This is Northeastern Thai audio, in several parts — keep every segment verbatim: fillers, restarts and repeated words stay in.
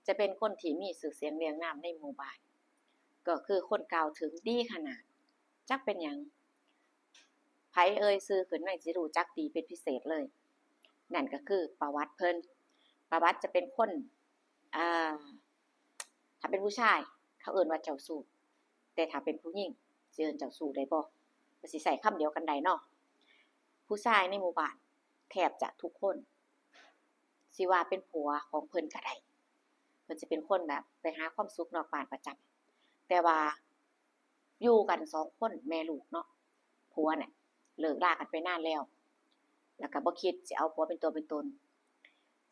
จะเป็นคนที่มีชื่อเสียงเรียงนามในหมู่บ้าน ก็คือคนกล่าวถึงดีขนาด จักเป็นหยัง ไผเอ่ยชื่อขึ้นมาสิรู้จักดีเป็นพิเศษเลย นั่นก็คือประวัติเพิ่น ประวัติจะเป็นคน อ่า ถ้าเป็นผู้ชาย เขาเอิ้นว่าเจ้าชู้ แต่ถ้าเป็นผู้หญิง สิเอิ้นเจ้าชู้ได้บ่ ก็สิใช้คำเดียวกันได้เนาะ ผู้ชายในหมู่บ้านแทบจะทุกคน สิว่าเป็นผัวของเพิ่นก็ได้ เพิ่นสิเป็นคนแบบไปหาความสุขนอกบ้านประจำ แต่ว่าอยู่กันสองคนแม่ลูกเนาะ ผัวเนี่ยเลิกรากันไปนานแล้ว แล้วก็บ่คิดสิเอาผัวเป็นตัวเป็นตน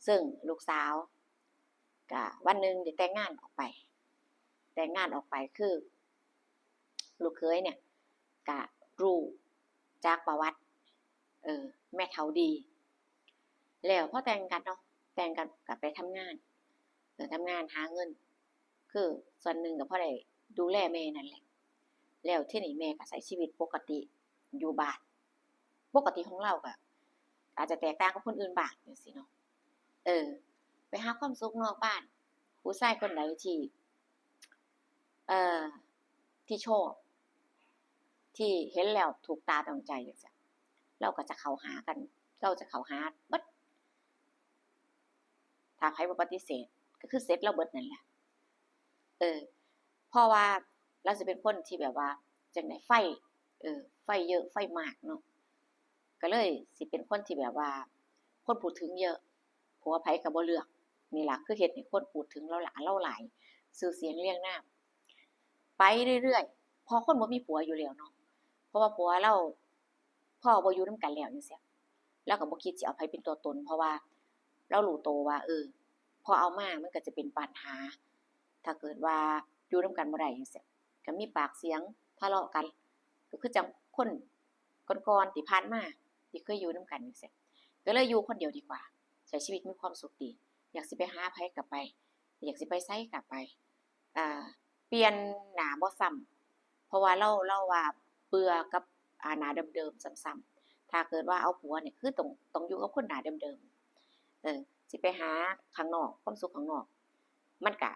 ซึ่งลูกสาวก็วันหนึ่งได้แต่งงานออกไป แต่งงานออกไปคือ ลูกเขยเนี่ยก็รู้จักประวัติ เออ แม่เฒ่าดี แล้วพอแต่งกันเนาะ แต่งกันก็ไปทำงาน เออ ทำงานหาเงิน คือส่วนหนึ่งก็พอได้ดูแลแม่นั่นแหละ แล้วทีนี้แม่ก็ใช้ชีวิตปกติอยู่บ้าน ปกติของลาวก็อาจจะแตกต่างกับคนอื่นบ้างจั่งซี้เนาะ เออ ไปหาความสุขนอกบ้าน ผู้ชายคนใดที่ เอ่อ ที่ชอบ ที่เห็นแล้วถูกตาต้องใจจั่งซี้ ลาวก็จะเข้าหากัน ลาวจะเข้าหาเบิด ถ้าไผบ่ปฏิเสธ ก็คือเสร็จลาวเบิดนั่นแหละ เออ เพราะว่าลาวสิเป็นคนที่แบบว่า จั่งใด ไฟ เออ ไฟเยอะ ไฟมากเนาะ ก็เลยสิเป็นคนที่แบบว่า คนพูดถึงเยอะ ผัวไผก็บ่เลือก นี่ล่ะคือเฮ็ดให้คนพูดถึงลาวหลาย ลาวหลาย ชื่อเสียงเรียงนาม ไปเรื่อยๆ เพราะคนบ่มีผัวอยู่แล้วเนาะ เพราะว่าผัวลาว พอบ่อยู่นำกันแล้วจั่งซี้ ลาวก็บ่คิดสิเอาไผเป็นตัวตน เพราะว่าลาวรู้โตว่า เออ พอเอามามันก็จะเป็นปัญหา ถ้าเกิดว่าอยู่นำกันบ่ได้จั่งซี้ ก็มีปากเสียงทะเลาะกัน ก็คือจั่งคนก่อนๆ ที่ผ่านมา ที่เคยอยู่นำกันจั่งซี้ ก็เลยอยู่คนเดียวดีกว่า ใช้ชีวิตมีความสุขดี อยากสิไปหาไผก็ไป อยากสิไปไสก็ไป อ่า เปลี่ยนหน้าบ่ซ้ำ เพราะว่าลาว ลาวว่าเบื่อกับ อ่า หน้าเดิมๆ ซ้ำๆ ถ้าเกิดว่าเอาผัวนี่คือต้อง ต้องอยู่กับคนหน้าเดิมๆ เออ สิไปหาข้างนอก ความสุขข้างนอก มันก็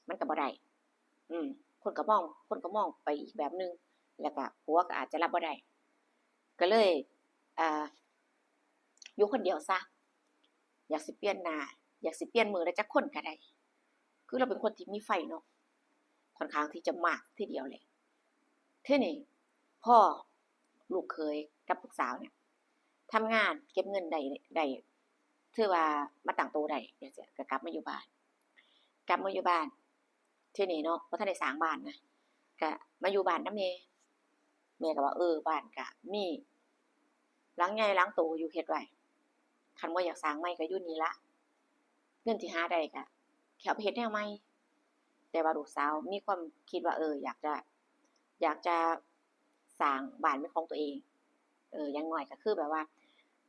มันก็บ่ได้ อืม คนก็มอง คนก็มองไปอีกแบบหนึ่ง แล้วก็ผัวก็อาจจะรับบ่ได้ ก็เลย อ่า อยู่คนเดียวซะ อยากสิเปลี่ยนหน้า อยากสิเปลี่ยนมื้อละจักคนก็ได้ คือลาวเป็นคนที่มีไฟเนาะ ค่อนข้างที่จะมากทีเดียวแหละ ทีนี้พอลูกเขยกับลูกสาวเนี่ย ทำงานเก็บเงินได้ ได้ ถือว่ามาตั้งโตได้จั่งซี้ ก็กลับมาอยู่บ้าน กลับมาอยู่บ้าน ทีนี้เนาะ บ่ทันได้สร้างบ้านนะ ก็มาอยู่บ้านนำแม่ แม่ก็ว่า เออ บ้านก็มีหลังใหญ่หลังโตอยู่ เฮ็ดไว้ คันบ่อยากสร้างใหม่ก็อยู่นี่ละ เงินที่หาได้ก็สิเอาไปเฮ็ดแนวใหม่ แต่ว่าลูกสาวมีความคิดว่า เออ อยากจะ อยากจะสร้างบ้านเป็นของตัวเอง เออ อย่างน้อยก็คือแบบว่า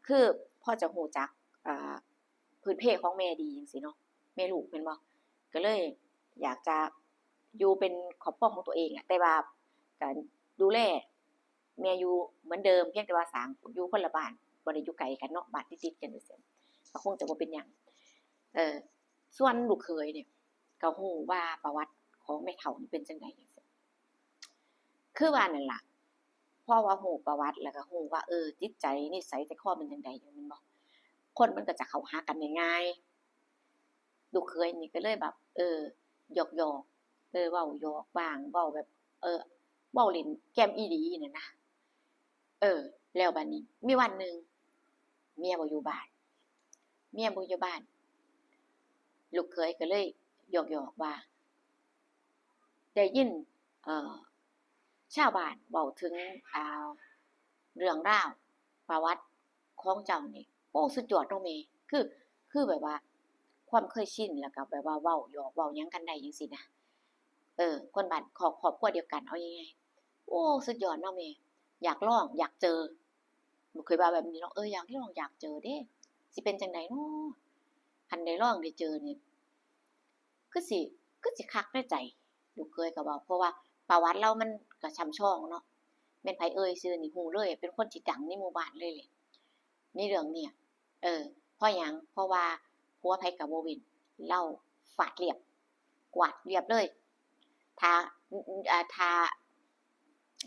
คือพอจะรู้จัก เอ่อ พื้นเพของแม่ดีจั่งซี้เนาะ แม่ลูกแม่นบ่ ก็เลยอยากจะอยู่เป็นครอบครัวของตัวเองอะ แต่ว่าก็ดูแลแม่อยู่เหมือนเดิม เพียงแต่ว่าสร้าง อยู่คนละบ้าน บ่ได้อยู่ไกลกันเนาะ บ้านติดๆ กันจั่งซี้ ก็คงจะบ่เป็นหยัง เออ ส่วนลูกเขยเนี่ย ก็รู้ว่าประวัติของแม่เฒ่านี่เป็นจั่งใดจั่งซี้ คือว่านั่นล่ะ เพราะว่ารู้ประวัติแล้วก็รู้ว่า เออ จิตใจนิสัยใจคอเป็นจั่งใดอยู่ แม่นบ่ คนมันก็จะเข้าหากันง่ายๆ ลูกเขยนี่ก็เลยแบบ เออ หยอกๆ เออ เว้าหยอกบ้าง เว้าแบบ เออ เว้าเล่นแกมอีหลีนั่นนะ เออ แล้วบัดนี้มีวันหนึ่ง เมียบ่อยู่บ้าน เมียบ่อยู่บ้าน ลูกเขยก็เลยหยอกๆ ว่า ได้ยิน เอ่อ ชาวบ้านเว้าถึง อ่า เรื่องราวประวัติของเจ้านี่ โอ้ สุดยอดเนาะแม่ คือ คือแบบว่าความเคยชิน แล้วก็แบบว่าเว้าหยอกเว้าหยังกันได้จั่งซี้นะ เออ คนบ้าน ครอบ ครอบครัวเดียวกัน เอาง่ายๆ โอ้ สุดยอดเนาะแม่ อยากลอง อยากเจอ ลูกเขยว่าแบบนี้เนาะ เออ อยากลอง อยากเจอเด้ สิเป็นจั่งใดน้อ คันได้ลองได้เจอนี่ คือสิ คือสิคักในใจ ลูกเขยก็เว้า เพราะว่าประวัติลาวมันก็ช่ำชองเนาะ แม่นไผเอ่ยชื่อนี่รู้เลย เป็นคนที่ดังในหมู่บ้านเลยแหละ ในเรื่องเนี่ย เออ เพราะหยัง เพราะว่าผัวไผก็บ่เว้น ลาว ฟาดเรียบ กวาดเรียบเลย ถ้า อ่า ถ้า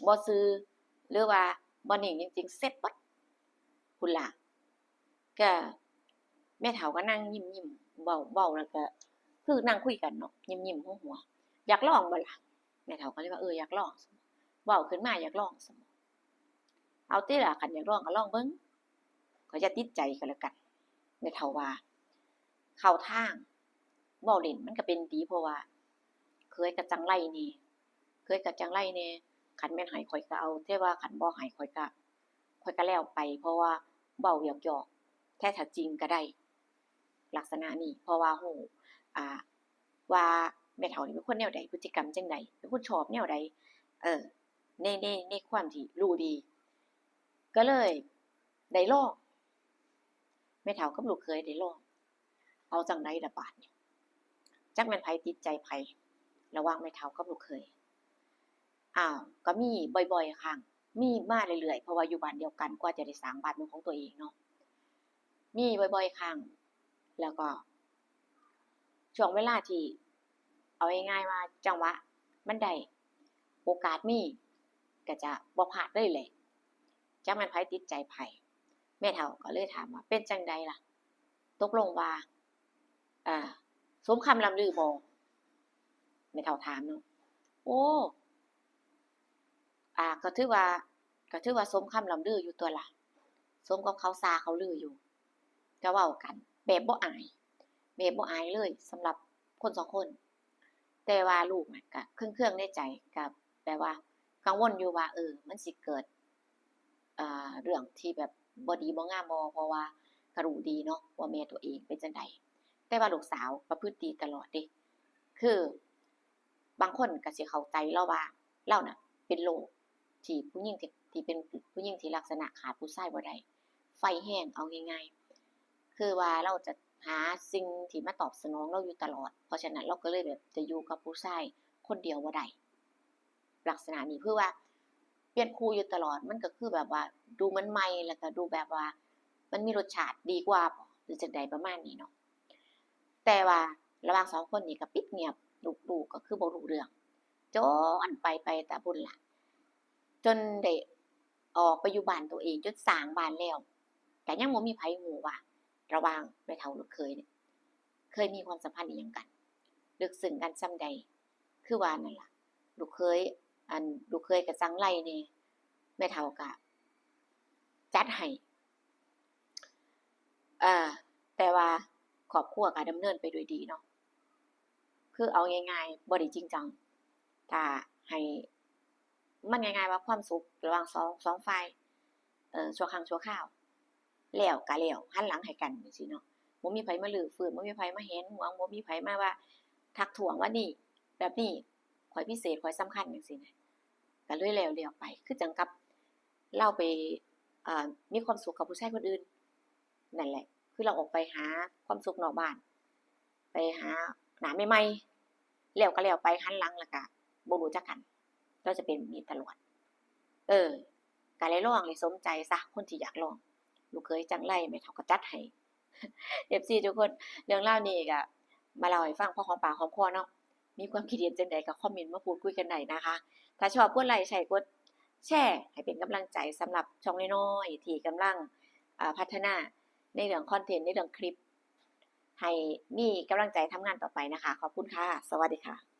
บ่ซื่อ หรือว่าบ่นิ่งจริงๆ เสร็จเบิดพุ้นล่ะ ก็แม่เฒ่าก็นั่งยิ้มๆ เว้า เว้าแล้วก็ คือนั่งคุยกันเนาะ ยิ้มๆ หัวๆ อยากลองบ่ล่ะ แม่เฒ่าก็เลยว่า เออ อยากลอง เว้าขึ้นมาอยากลอง เอาติล่ะ คันอยากลองก็ลองเบิ่ง ก็อย่าติดใจก็แล้วกัน แม่เฒ่าว่า เข้าทาง เว้าเล่นมันก็เป็นดี เพราะว่าเขยก็จั่งไรแหน่ เขยก็จั่งไรแหน่ คันแม่นให้ข้อยก็เอา แต่ว่าคันบ่ให้ข้อยก็ ข้อยก็แล้วไป เพราะว่าเว้าหยอกๆ แต่ถ้าจริงก็ได้ ลักษณะนี้ เพราะว่าฮู้ อ่า ว่าแม่เฒ่านี่เป็นคนแนวใด พฤติกรรมจั่งใด เป็นคนชอบแนวใด เออ ใน ใน ในความที่รู้ดี ก็เลยได้ลอง แม่เฒ่ากับลูกเขยได้ลอง เอาจั่งใดล่ะบาดนี้ จักแม่นไผติดใจไผ ระหว่างแม่เฒ่ากับลูกเขย อ้าว ก็มีบ่อยๆ ครั้ง มีมาเรื่อยๆ เพราะว่าอยู่บ้านเดียวกัน กว่าจะได้สร้างบ้านเป็นของตัวเองเนาะ มีบ่อยๆ ครั้ง แล้วก็ ช่วงเวลาที่ เอาง่ายๆ ว่าจังหวะมันได้ โอกาสมี ก็จะบ่พลาดเลยแหละ จักแม่นไผติดใจไผ แม่เฒ่าก็เลยถามว่า เป็นจั่งใดล่ะ ตกลงว่า อ่า สมคำล่ำลือบ่ แม่เฒ่าถามเนาะ โอ้ อ่า ก็ถือว่า ก็ถือว่าสมคำล่ำลืออยู่ตั๊วล่ะ สมกับเขาซ่าเขาลืออยู่ ก็เว้ากันแบบบ่อาย แบบบ่อายเลยสำหรับคนสองคน แต่ว่าลูกน่ะก็เคืองๆ ในใจ ก็แบบว่ากังวลอยู่ว่า เออ มันสิเกิด อ่า เรื่องที่แบบบ่ดีบ่งามบ่ เพราะว่าก็รู้ดีเนาะว่าแม่ตัวเองเป็นจั่งใด แต่ว่าลูกสาวประพฤติดีตลอดเด้ คือบางคนก็สิเข้าใจลาวว่าลาวน่ะเป็นโรคที่ผู้หญิงที่ ที่เป็นผู้หญิงที่ลักษณะขาดผู้ชายบ่ได้ ใฝ่แฮง เอาง่ายๆ คือว่าลาวจะหาสิ่งที่มาตอบสนองลาวอยู่ตลอด เพราะฉะนั้นลาวก็เลยแบบจะอยู่กับผู้ชายคนเดียวบ่ได้ ลักษณะนี้ คือว่าเปลี่ยนคู่อยู่ตลอด มันก็คือแบบว่าดูเหมือนใหม่ แล้วก็ดูแบบว่ามันมีรสชาติดีกว่าบ่ หรือจั่งใดประมาณนี้เนาะ แต่ว่าระหว่างสองคนนี้ก็ปิดเงียบ ลูกๆ ก็คือบ่รู้เรื่อง จนไป ไปแต่บุญล่ะ จนได้ออกไปอยู่บ้านตัวเอง จนสร้างบ้านแล้ว ก็ยังบ่มีไผรู้ว่าระหว่างแม่เฒ่าลูกเขยเนี่ย เคยมีความสัมพันธ์อิหยังกัน ลึกซึ้งกันส่ำใด คือว่านั่นล่ะ ลูกเขย อัน ลูกเขยก็จั่งไรแหน่ แม่เฒ่าก็จัดให้ เอ่อ แต่ว่าครอบครัวก็ดำเนินไปด้วยดีเนาะ คือเอาง่ายๆ บ่ได้จริงจัง ถ้าให้ มันง่ายๆ ว่าความสุขระหว่างสอง สองฝ่าย เอ่อ ชั่วครั้งชั่วคราว แล้วก็แล้ว หันหลังให้กันจั่งซี้เนาะ บ่มีไผมารื้อฟื้น บ่มีไผมาแหนหวง บ่มีไผมาว่าทักท้วงว่านี่ แบบนี้ ข้อยพิเศษ ข้อยสำคัญจั่งซี้นะ ก็เลยแล้ว แล้วไป คือจั่งกับลาวไป เอ่อ มีความสุขกับผู้ชายคนอื่น นั่นแหละ คือลาวออกไปหาความสุขนอกบ้าน ไปหาหน้าใหม่ๆ แล้วก็แล้วไป หันหลังแล้วก็บ่รู้จักกัน ลาวจะเป็นแบบนี้ตลอด เออ ก็เลยลอง เลยสมใจซะ คนที่อยากลอง ลูกเขยจั่งไร แม่เฒ่าก็จัดให้ เอฟซี ทุกคน เรื่องราวนี้ก็มาเล่าให้ฟังพอหอมปากหอมคอเนาะ มีความคิดเห็นจั่งใดก็คอมเมนต์มาพูดคุยกันได้นะคะ ถ้าชอบกดไลค์ ใช่ กดแชร์ ให้เป็นกำลังใจสำหรับช่องน้อยๆ ที่กำลัง อ่า พัฒนาในเรื่องคอนเทนต์ ในเรื่องคลิป ให้มีกำลังใจทำงานต่อไปนะคะ ขอบคุณค่ะ สวัสดีค่ะ